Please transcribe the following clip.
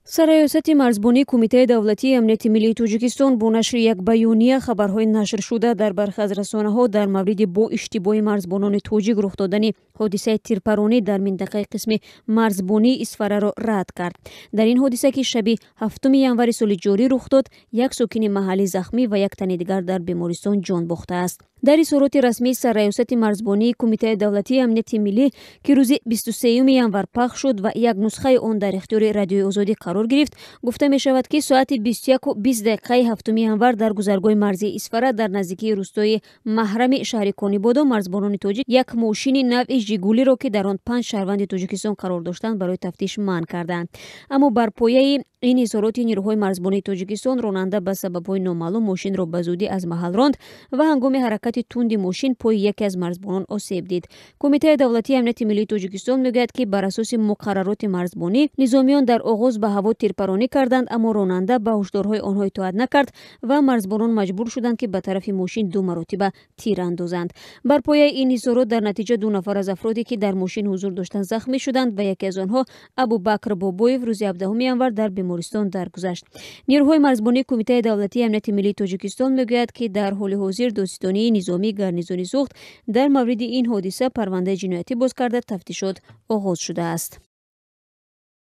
Сарраёсати марзбонии Кумитаи давлатии амнияти миллии Тоҷикистон бо нашри як баёния хабарҳои нашршуда дар бархе аз расонаҳо дар мавриди бо иштибоҳи марзбонони тоҷик рух додани ҳодисаи тирпаронӣ дар минтақаи қисми марзбонии Исфараро рад кард. Дар ин ҳодиса, ки шаби 7 январи соли ҷорӣ рух дод, як сокини маҳаллӣ захмӣ ва як тани дигар дар бемористон ҷон бохтааст. Дар изҳороти расмии Сарраёсати марзбонии Кумитаи давлатии амнияти миллӣ, ки рӯзи 23 январ пахш шуд ва як нусхаи он дар ихтиёри Радиои Озодӣ қарор гирифт, гуфта мешавад, ки соати 21:20 7 январ дар гузаргоҳи марзии Исфара дар наздикии рӯстои Маҳрами шаҳри Конибодом марзбонони тоҷик як мошини навъи Жигулиро, ки дар он панҷ шаҳрванди Тоҷикистон қарор доштанд, барои тафтиш манъ карданд. Аммо бар пояи ин изҳороти нирӯҳои марзбонии Тоҷикистон, ронанда ба сабабҳои номаълум мошинро ба зудӣ аз маҳал ронд ва ҳангоми ҳаракати тунди мошин пои яке аз марзбонон осеб дид. Кумитаи давлатии амнияти миллии Тоҷикистон мегӯяд, ки бар асоси муқаррароти марзбонӣ низомиён дар оғоз ба ҳаво тирпаронӣ карданд, аммо ронанда ба ҳушдорҳои онҳо итоат накард ва марзбонон маҷбур шуданд, ки ба тарафи мошин ду маротиба тир андозанд. Бар пояи ин изҳорот, дар натиҷа ду нафар аз афроде, ки дар мошин ҳузур доштанд, захмӣ шуданд ва яке аз онҳо, Абубакр Бобоев, рӯзи 17 январ дар бемористон даргузашт. Нирӯҳои марзбонии Кумитаи давлатии амнияти миллии Тоҷикистон мегӯяд, ки дар ҳоли ҳозир додситонии низомии гарнизони Суғд дар мавриди ин ҳодиса парвандаи ҷиноятӣ боз карда, тафтишот оғоз шудааст.